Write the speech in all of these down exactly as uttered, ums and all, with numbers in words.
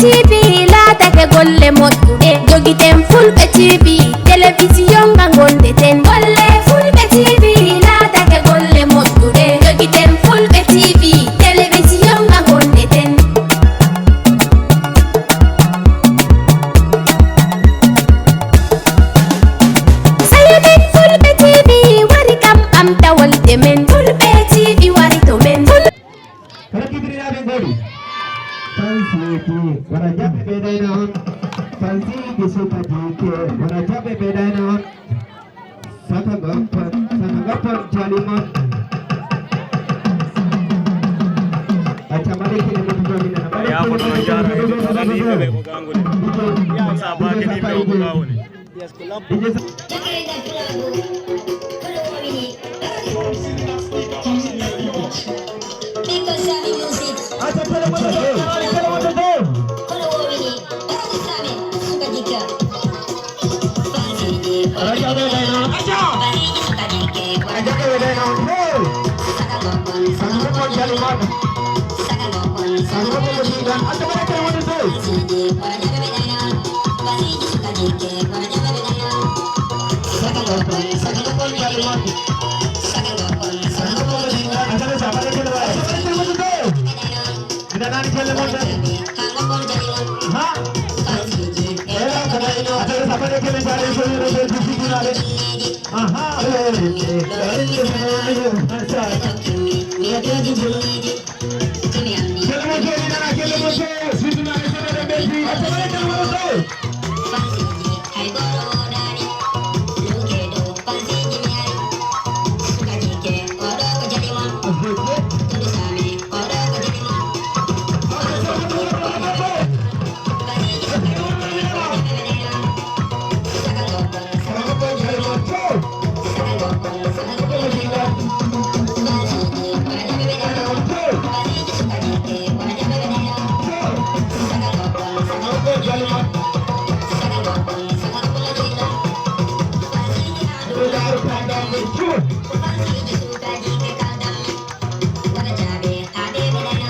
T V laatake golle moƴƴuɗe, jogiten Fulɓe T V, telewisiyon nga ngonɗeten. Golle Fulɓe T V laatake golle moƴƴuɗe, jogiten Fulɓe T V, telewisiyon nga ngonɗeten. Sayo men Fulɓe T V wari kam ɓamta wolde men. Fulɓe T V wari to men. Ful- Kala kibirinaɓe ngoni. Fansiji, wara jaɓe ɓe dayna on. Fansiji suka jike, wara jaɓe ɓe dayna on. Saka gappon, saka gappon jali mon. Acca, mbaɗe kene mo to jomina. Mbaɗe kene mo to jomina. Mbaɗe kene mo to jomina. Mbaɗe kene mo to jomina. Mbaɗe kene mo to jomina. Jakaira Pulagu, kono wowini. Big Sami Music. Kono wowini. Big Sami, Suka Jika. Fanziji, Fanziji, Suka Jike. Aha. Kelle mo jooɗi nana, kelle mo jooɗi. Sirtu nana, sirtu nana, ɓe mbetti. Acca, mbaɗe kelle mo ɗo. Fansiji, hay goto wodani. Luke dow, fansiji mi ari. Suka jike, oɗo ko jali mon. Tudu Sami, oɗo ko jali mon. Fansiji, suka jike, oɗo ko jali mon.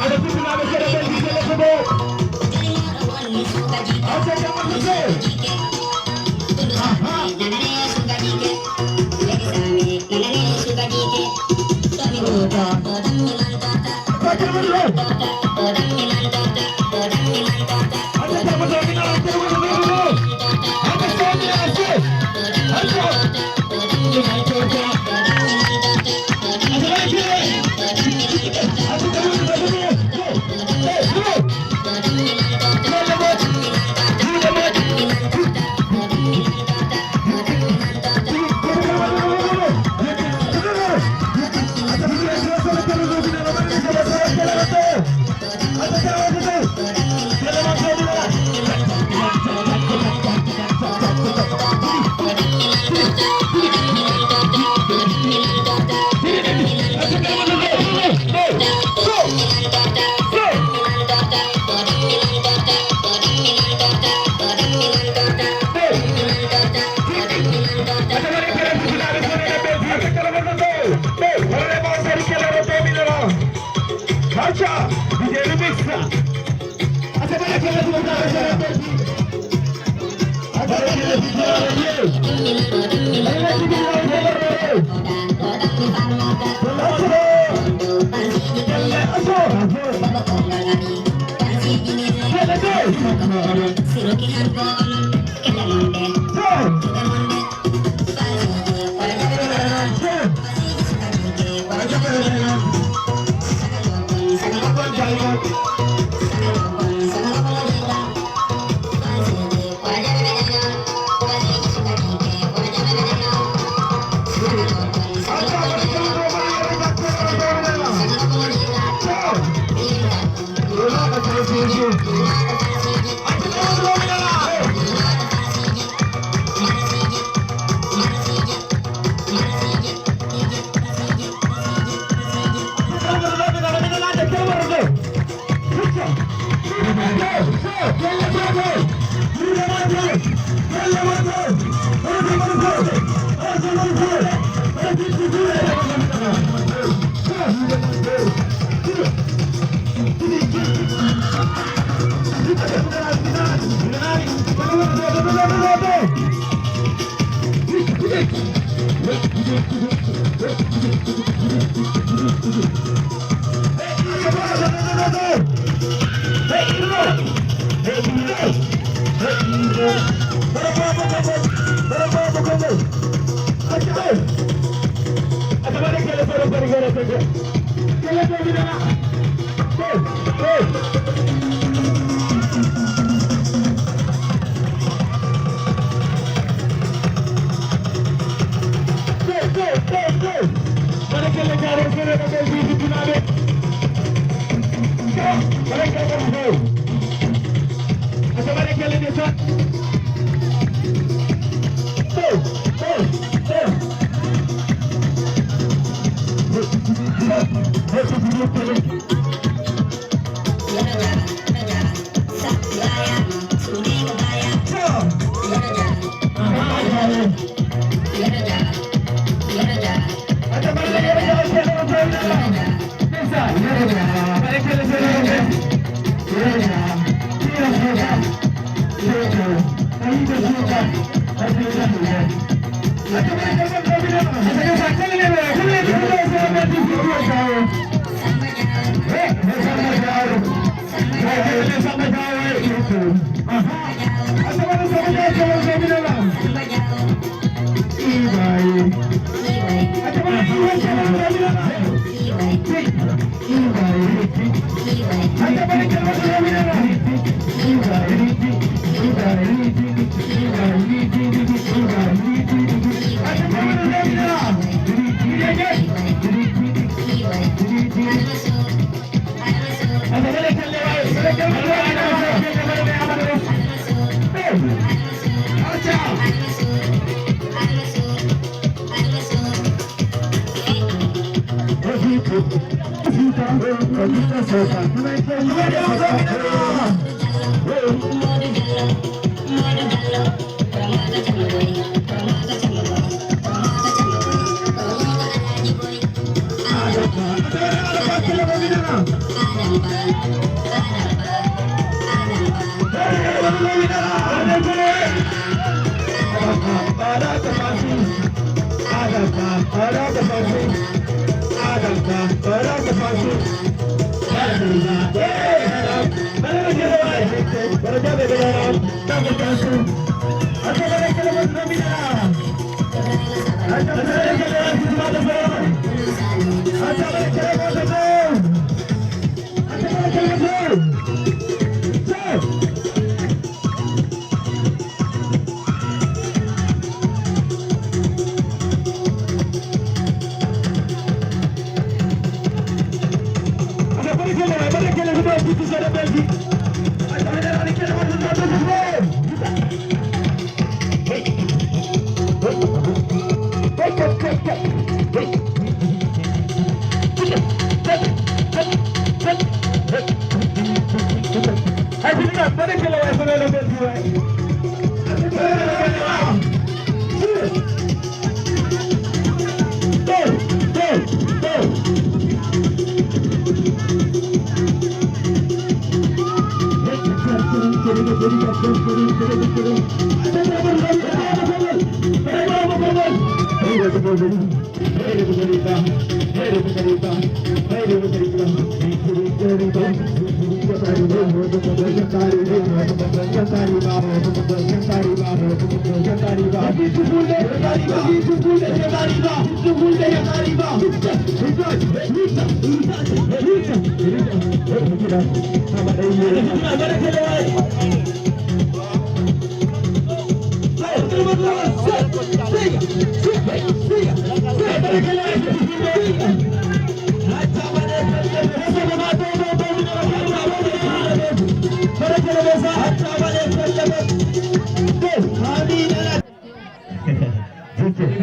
Aɗa sifinaɓe seeɗa ɓen jijele ko ɗo. Aca jamma ko seeɗa. Aha. Ko jamma ko seeɗa. Aca jamma ko seeɗa. Aca jamma ko seeɗa. Aca, D J Remix.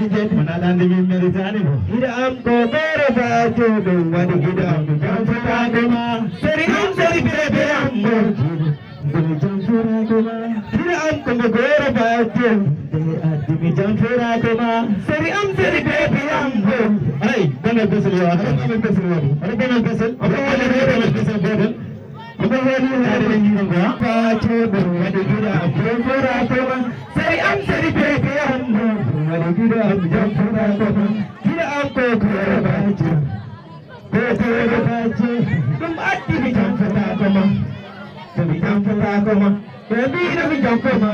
Jikke, wona ɗande min meritaani ko. Hiɗa am ko ɓeere baajo ɗum waɗi giɗo am. Jam fataade ma. Seri am, seri bebe am mo. Ndemi jam fataade ma. Hiɗa am ko mo gooro baajo. Nde addi mi jam fataade ma. Seri am, seri bebe am mo. Ay, banal besel yo. Aɗa banal besel waɗi. Aɗa banal besel. Aɗa banal besel gotel. Ko ɗum woni haɗa yiɗo ngo. Baajo ɗum waɗi giɗo am. Jam fataade ma. Am jamfataako ma, gila am ko koore baajo. Ko koore baajo, ɗum addi mi jamfataako ma. To mi jamfataako ma, ɓe mbiino mi jamfo ma.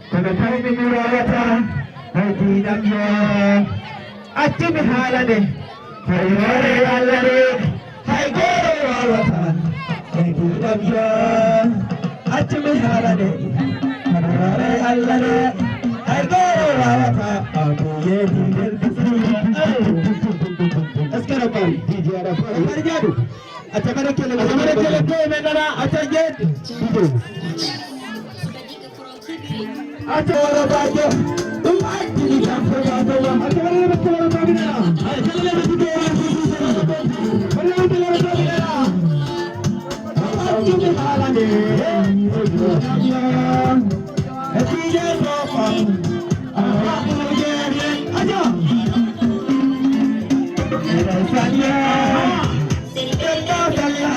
Kono tawi mi mi waawata, hay diinam yo. Accu mi haalane, hay hoore Allah de. Hay gooto waawata e duɗam yo. Accu mi haala de. Haɗa waaway Allah de. Hay gooto waawata. Abu yeedi nder bisiri. Est-ce que no bari? Didier Arafat. Bari jaadu. Acca mbaɗa kele, acca mbaɗa kele, ko men nana, acca jeed. Acca wala baajo. Ɗum addi mi jamfo baajo ma. Acca wala ɓe ko wala baajo na. Ay kala ɓe ko wala baajo. Wala ɓe ko wala baajo na. Acca mi haala de. E tiye ko ko. Aha, ko je acca. Sanya. Sanya. Sanya.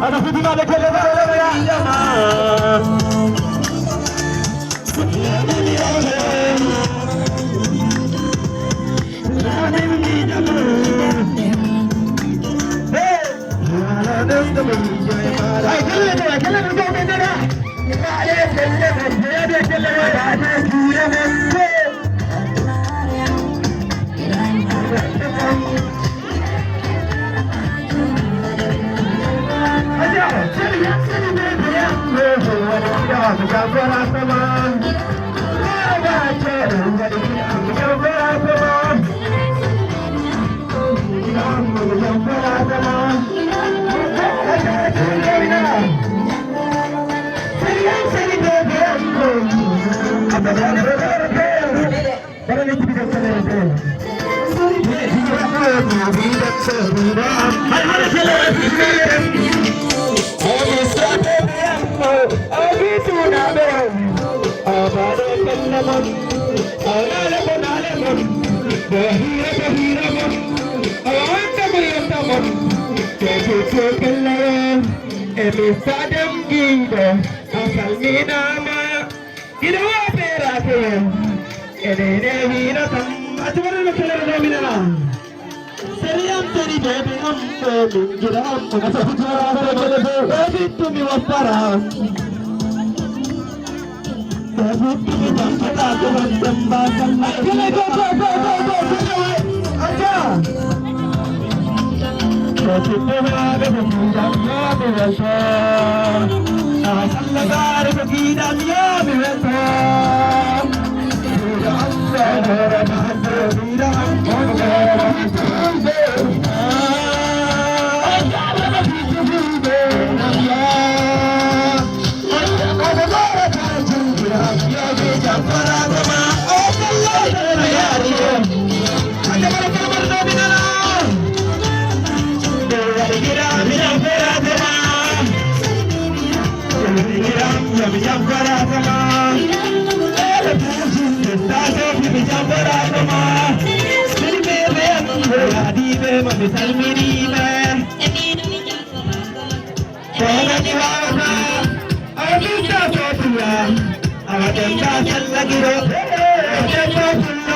Aɗa foti waɗde kelle ɗo, ɗo, ɗo, ɗo. Hey! Ay, kelle ɗo, kelle ɗo, ɗo, ɗo, ɗo. Emi sadam giɗo, a salminaama. Giɗo wa feeraake, ene ne wiino kam. A tuwaɗa no kelere ɗo minana. Seri am, seri bebe am, ko min giɗo am. A sa fiti wara am, seri bebe. Ko fittu mi wappara. Ko fittu mi wappara, ko man demba sallah. Ay, kele go, go, go, go, go, kele way. Aja. Ko fittu ma be ko giɗam yo mi welto. A sallagaare ko giɗam yo mi welto. Ko woni waawata? Awa min ka fatiya. Awa ɗen ka sallagiro. Awa ɗen ka fullo.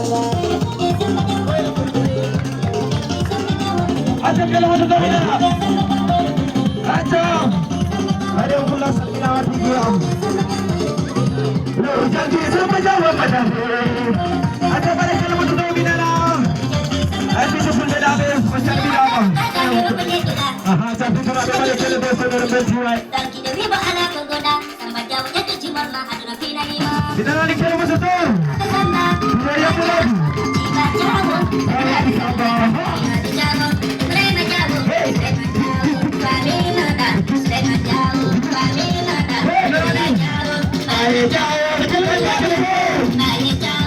Acca kala wonde ɗo ina. Acca. Aɗe o fulla sakkinawa tigi am. Lo jaldi samba jawa madam. Acca bare kala wonde ɗo ina. Ay bisu fulɓe ɗaɓe o salminaama. Aha, jaldi turaɓe male kele ɓe sonore mbelti way. Ɗankiɗo wiimo alaa ko goɗa, Samba Jaw ƴetto jumol ma, aduna finani ma. Ina woni kala mo so toon. Samba. Ina yetto laabi. Samba Jaw. Samba Jaw. Ibrahima Jaw. Hey. Ibrahima Jaw. Ibrahima Jaw. Hey. Ibrahima Jaw. Ibrahima Jaw. Ibrahima Jaw.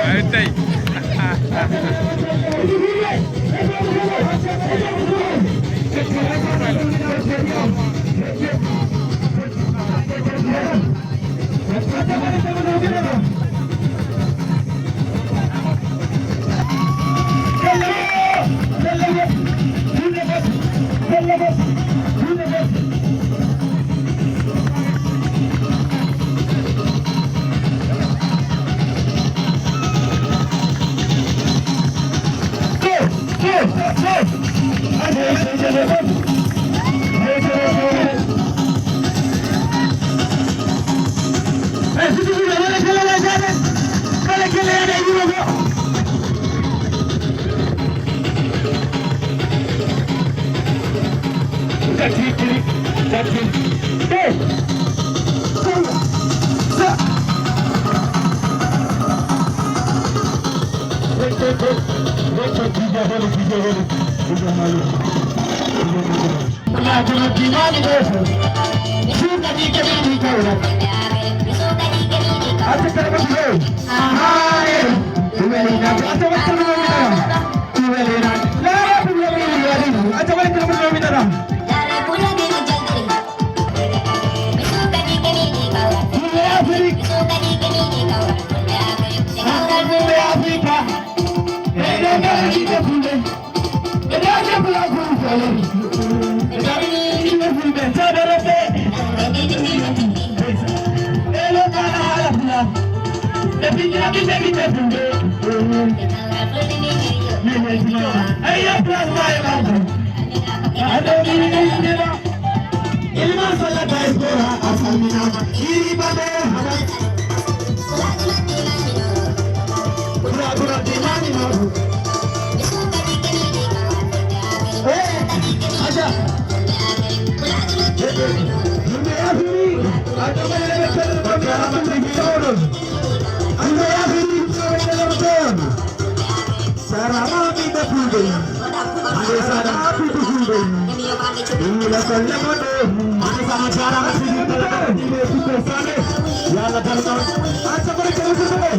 Ay, tey. Sarama ɓiɓɓe fulɓe, ande sarama ɓiɓɓe fulɓe. Ila solle moɗo, ande sama sarama sigi kala kala ɗiɓe fulɓe sane. Yalla darno, an sabara kala fulɓe.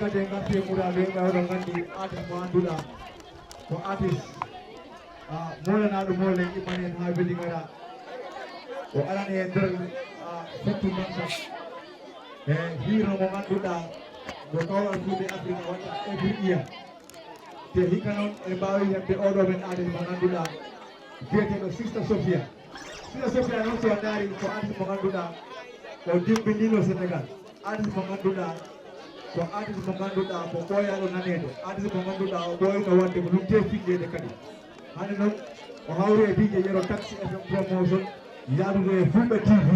Kadi en ngarti e muraaɓe, ɓe oɗon nganndi aade mo annduɗaa. Ko artiste, ah, moolanaaɗo moolen, immanii en haa Welingara. O arani e nder, ah, Fatu Mansa. E hiiro mo ngannduɗaa, mo Kawral Fulɓe Afrika waɗata every year. Te hikka noon, en mbaawi heɓde oɗo men artiste mo ngannduɗaa, biyeteeɗo Sista Sofia. Sista Sofia noon, so a ndaari, ko artiste mo ngannduɗaa, o dimmbindiino Senegal. Artiste mo ngannduɗaa, ko artiste mo ngannduɗaa ko ɓooyaaɗo naneede, artiste mo ngannduɗaa o ɓooyno waɗde ko luttee fiɗɗeede kadi. Hannde noon o hawri e D J Yero Taxi F M Promotion, yaadude e Fulɓe T V.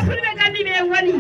Fulɓe gandi ɓe woni.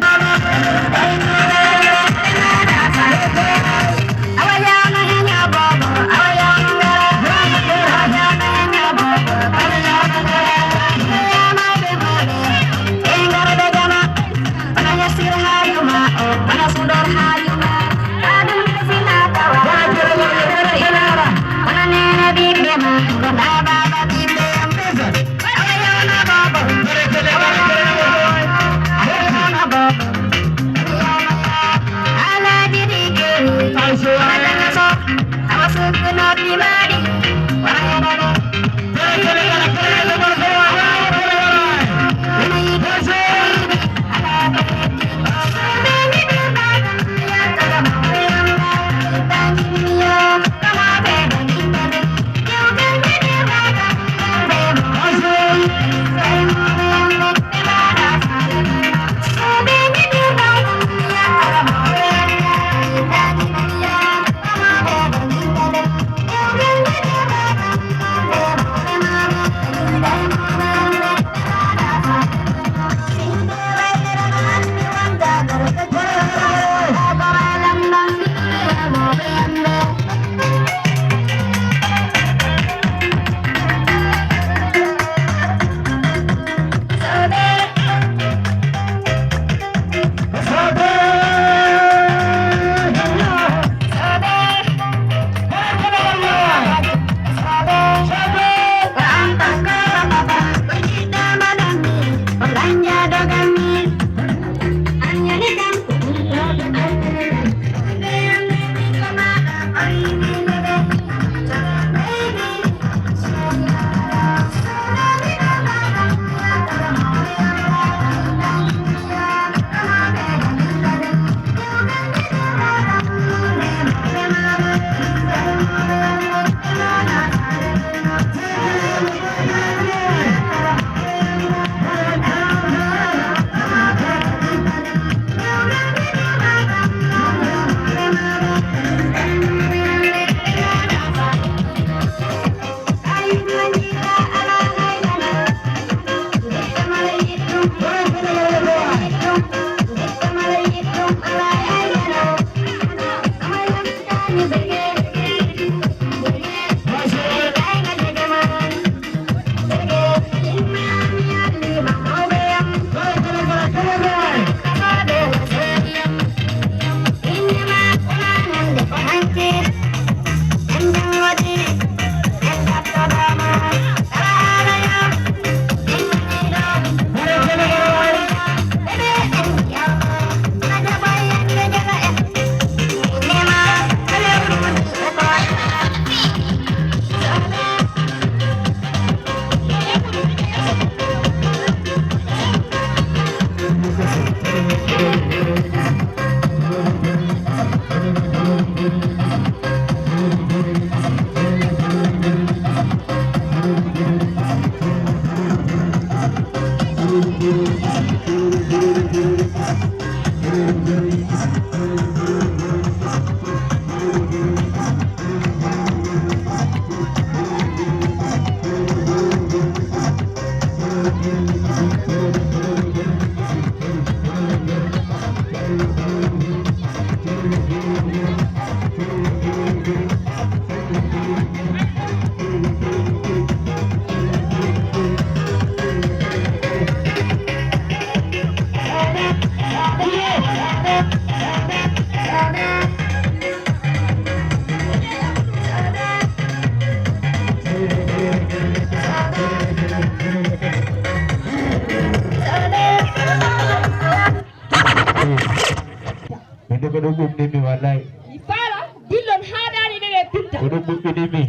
Ko ɗum ɓuɓɓini mi, wallaay. Mi faala, dillon haa daani ɓe ɓe pitta. Ko ɗum ɓuɓɓini mi.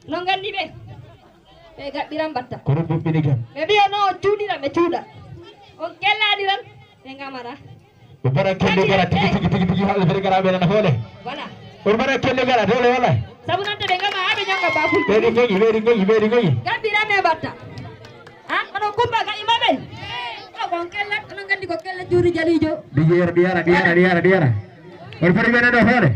No nganndi ɓe? Ɓe gaɓɓiran batta. Ko ɗum ɓuɓɓini kam. Ɓe mbiya no on cuuɗiran, ɓe cuuɗa. On kellaadiran, ɓe ngamara. Ɓe mbaɗa kelle gara tigi, tigi, tigi, tigi, haa ɓe gara ɓe nana hoole. Voilà. Ɓe mbaɗa kelle gara doole, wallaay. Sabu noon to ɓe ngama haa ɓe ñanga baaful. Ɓe ɗi ngoƴi, ɓe ɗi ngoƴi, ɓe ɗi ngoƴi. Gaɓɓiran ɓe batta. Ha? Onon Kumba gaƴi ma ɓen? O kon kella, onon nganndi ko kella juuri jaliijo. Ɗi yara, ɗi yara, ɗi yara, ɗi yara, ɗi yara. On foti wonde ɗo hoore.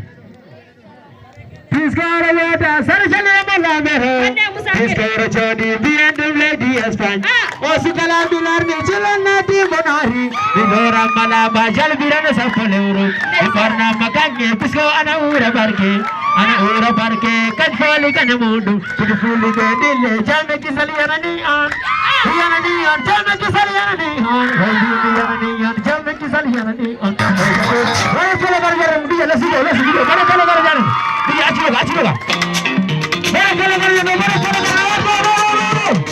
Piskoro wota, sara jale mo labere. Ande Musa Kere. Piskoro jodi, mbiyen ɗum leydi Espagne. Ah. O sukala dular ni jilan na di monari. Mi lora malaba jalbirano sappo lewru. Mi ɓorna makange, pisko ana ura barke. Ana ura barke, kan foli kan muɗum. Kudu fuli de dille, jame kisali yana ni on. Yana ni on, jame kisali yana ni on. Holdini yana ni on, jame kisali yana ni on. Wala kala bar yaran, biya la sigo, la sigo. Wala kala bar yaran. Biya aciro, aciro. Wala kala bar yaran, wala kala bar yaran.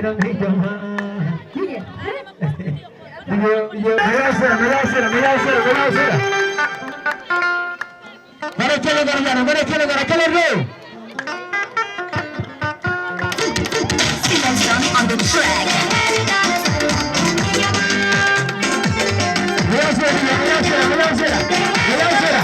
Yo, yo, mi yaw seeɗa, mi yaw seeɗa, mi yaw seeɗa, mi yaw seeɗa. Mbaɗe kele gargara, mbaɗe kele gara, kele dow. Selection on the track. Mi yaw seeɗa, mi yaw seeɗa, mi yaw seeɗa, mi yaw seeɗa.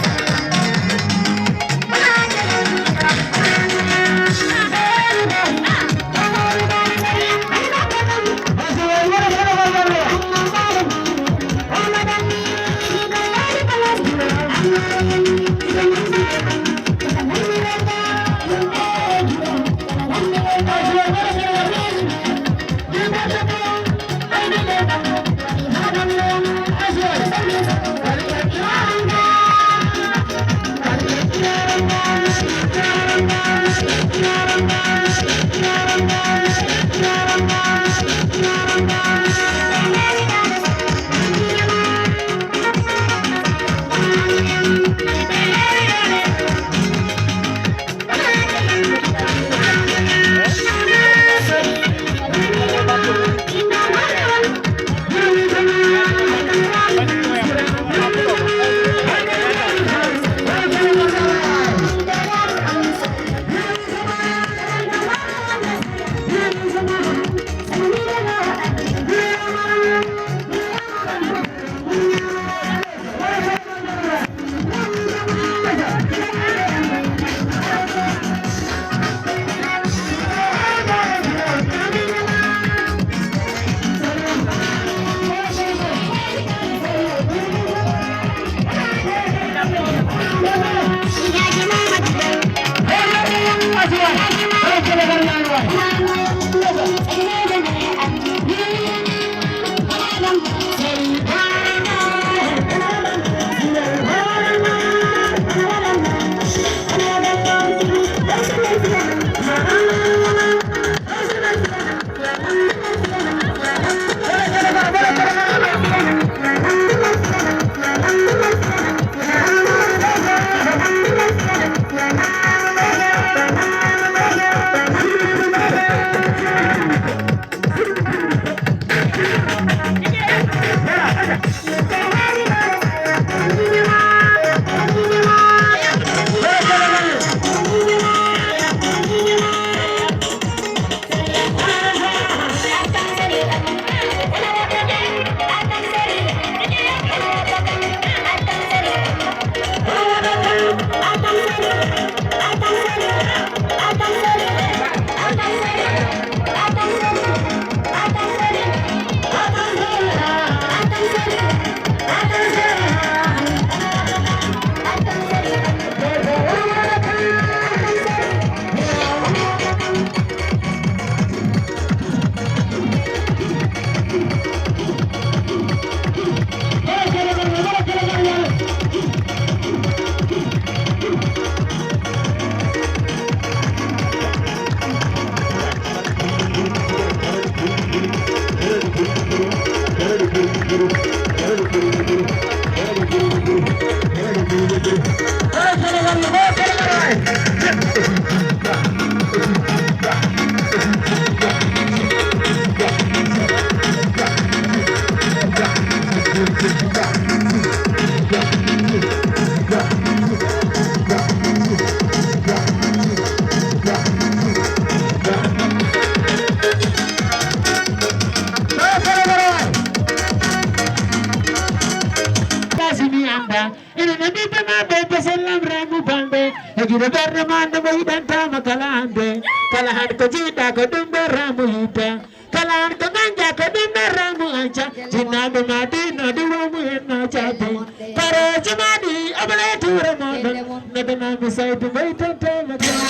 Ina no ɓiɓɓe ma ɓe, besellam ramu bamɓe. E giɗo ɓerɗe ma nde mo yiɗantama kala hande. Kala han ko jiɗɗa ko ɗum ɗo ramu yiɗta. Kala han ko ganja ko ɗum ɗo ramu anca. Jinnaɓe ma dinnaɗi ramu en na jabi. Karoji ma ɗi obale tura moɗon. Nedanami saytu ɓeytantama kala.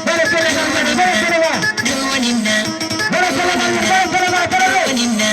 Bara kala ma, bara kala ma. Bara kala ma, bara kala ma, bara kala ma.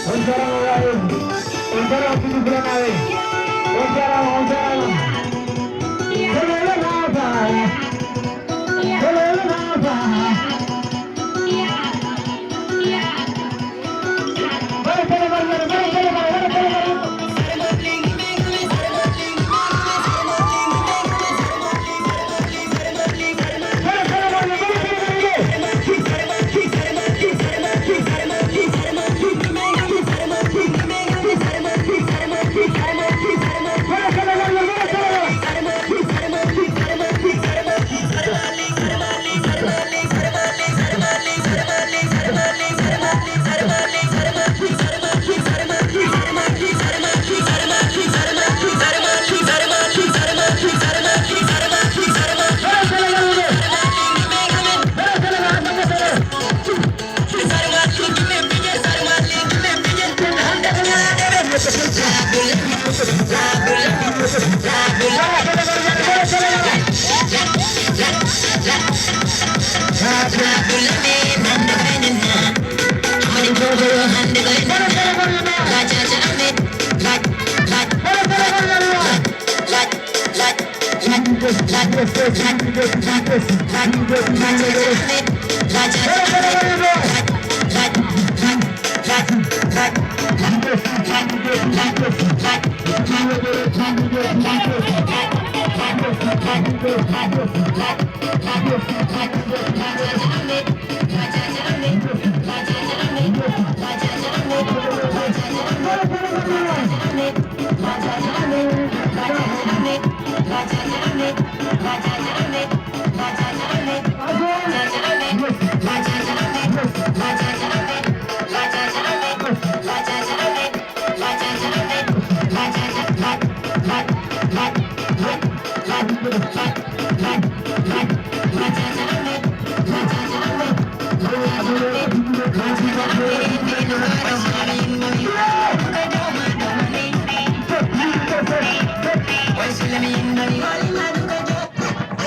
On jarama waay. On jarama Fidi Fulanaaɓe. On jarama, on jarama. Kolo wala nafa. Kolo wala nafa. Mbaɗa kala mbaɗa, mbaɗa kala mbaɗa, mbaɗa kala mbaɗa.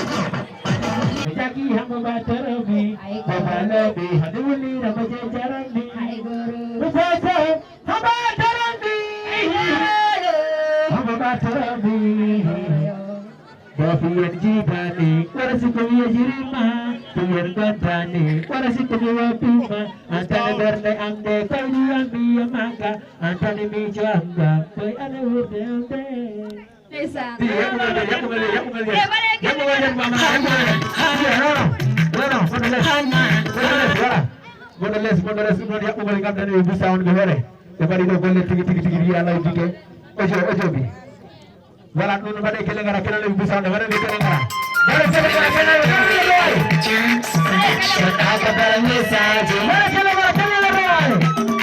Mi jaki hambo ba tarabi, baba labi, hadu wani raba je jarabi. Baba tarabi, hambo ba tarabi. Ba fi yan jibani, wara si ko ya jirima. Ɗum en gontani, wara sikko mi woppima, antani ɓernde am nde, koyɗi am mi yamaka, antani miijo am nga, koy ana wurde am nde. Ndeysaan. Ɗi yaɓɓugal nde, yaɓɓugal nde, yaɓɓugal nde. Eh, waɗe kadi. Yaɓɓugal nde, mama, yaɓɓugal nde. Ɗi, non, non, non, non, moɗo les. Moɗo les, voilà. Moɗo les, moɗo les, ɗum noon yaɓɓugal ngam tan e busa on ɓe hoore. Ɓe mbaɗi ɗo golle tigi, tigi, tigi, wiya Allah e jigge. Ojo, ojo bi. Voilà, ɗum no mbaɗe kele ngara, kele lewi busa on, mbaɗe kele ngara. Mbaɗe kele ngara, kele ngara, kele ngara. Mbaɗe kele ngara, kele ngara.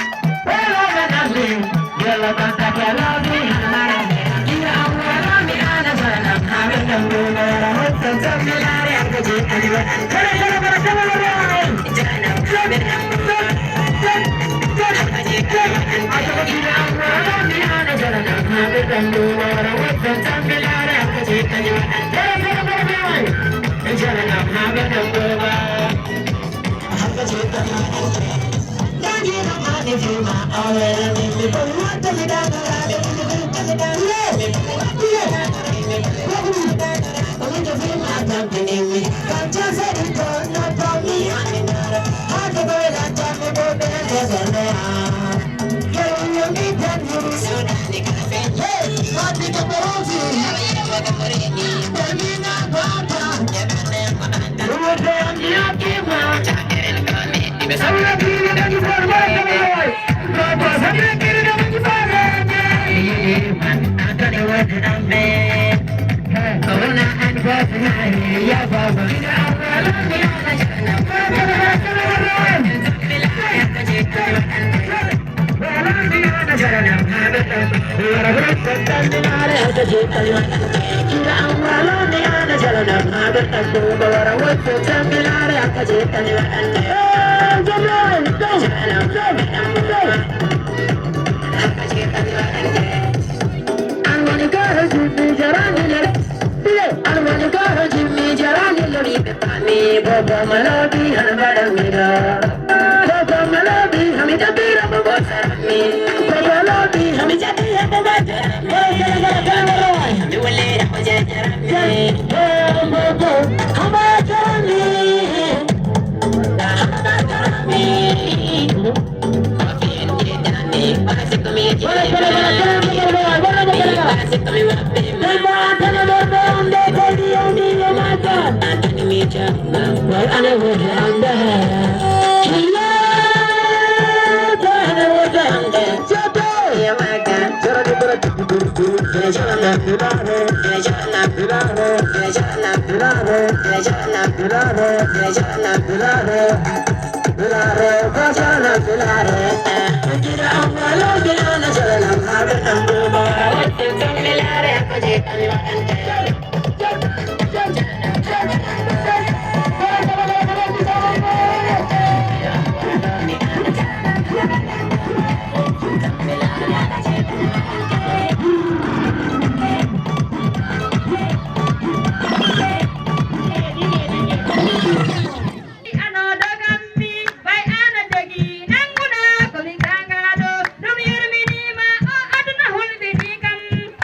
Ano dogammi, bay ano dogi, nanguna ko mi kangado, ɗum yurminima, o aduna hulɓini kam.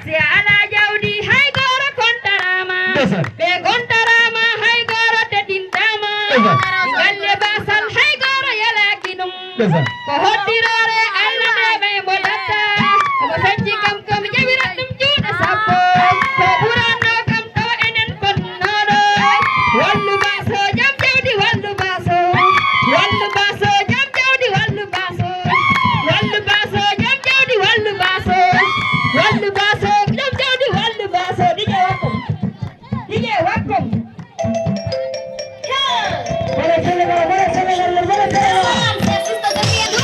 Si a ala jawdi, hay goro kontarama. Ndeysaan. Ɓe kontarama, hay goro teddintama. Ndeysaan. Galle basal, hay goro yalaki ɗum. Ndeysaan. Ko hoddiroore Allah nde ɓe mo datta. Omo fecci kam ko mi ƴawirat ɗum juuɗe sappo. Ko ɓuranno kam tawa enen konnoɗo. Wallu baso jam jawdi, wallu baso. Wallu baso jam jawdi, wallu baso. Wallu baso jam jawdi, wallu baso. Wallu baso jam jawdi, wallu baso. Ɗiɗe wakko. Ɗiɗe wakko. Wala Senegal, wala Senegal, wala Senegal.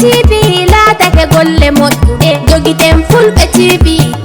T V laatake golle moƴƴuɗe, jogiten Fulɓe T V.